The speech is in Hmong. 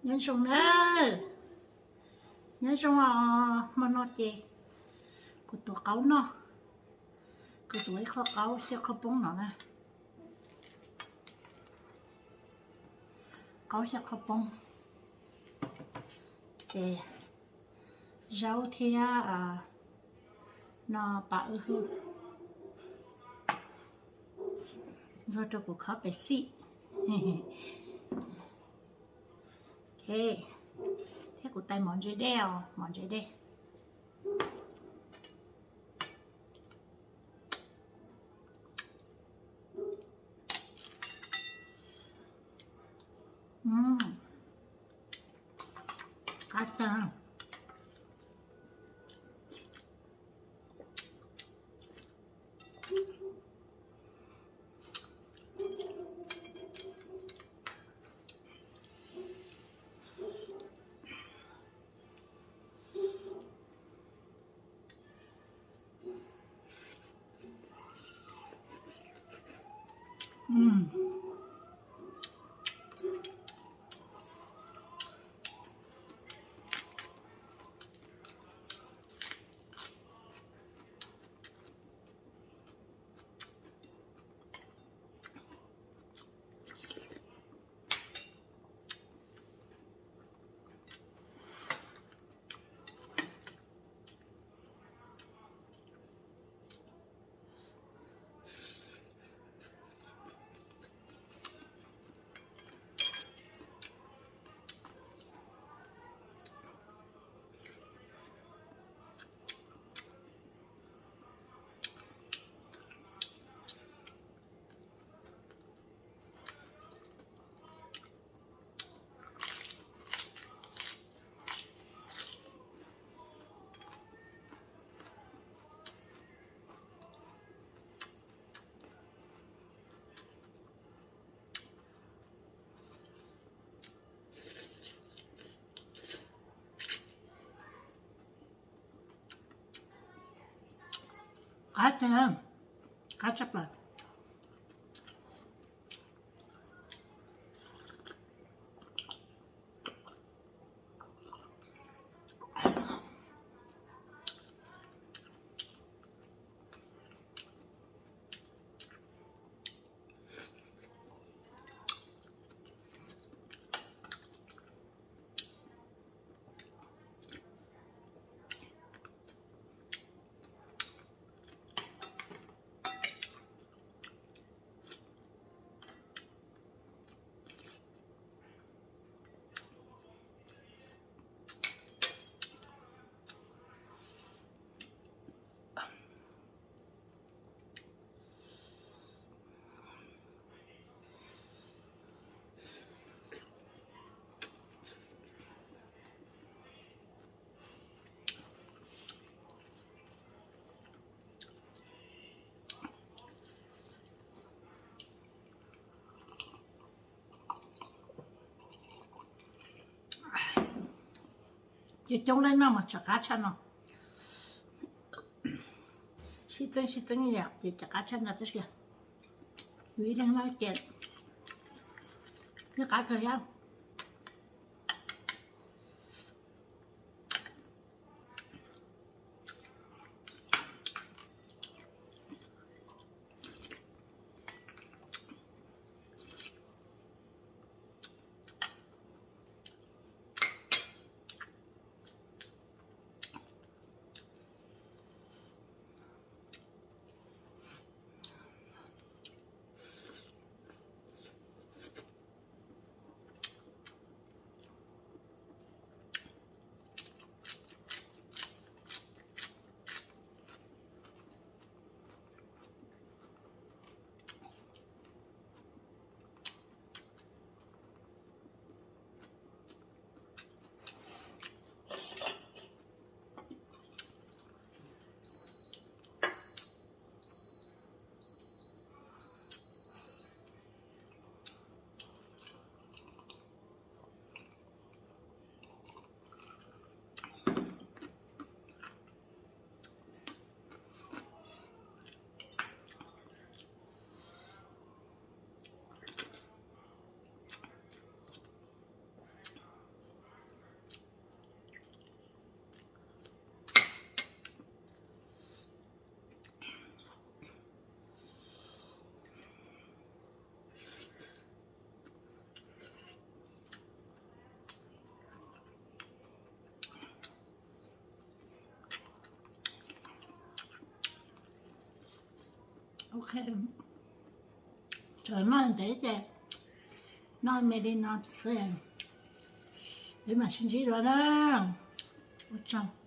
Nyob zoo nawb, nyob zoo os. Hmo no ces kuv tuav qaub noj, kuv tuav ib qho qaub xyaw qhov poob no na, qaub xyaw qhov poob, ces zaub thiab no pam wb hwb, ntxuag rau kuv khob pes xij. Ok, thiab kuv tais mov ntse dej os, mov ntse dej. Qab tag. Qab tag, qab tshaj plaws. Ces coob leej noj mas tsam qab tshaj no. Sib txeeb sib txeeb yam ces tsam qab tshaj no tab sis yus ib leeg noj ces yeej qab kawg thiab. Ok, tseem noj ntev ces noj me li no xwb, peb mam sib ntsib dua na. Ua tsaug.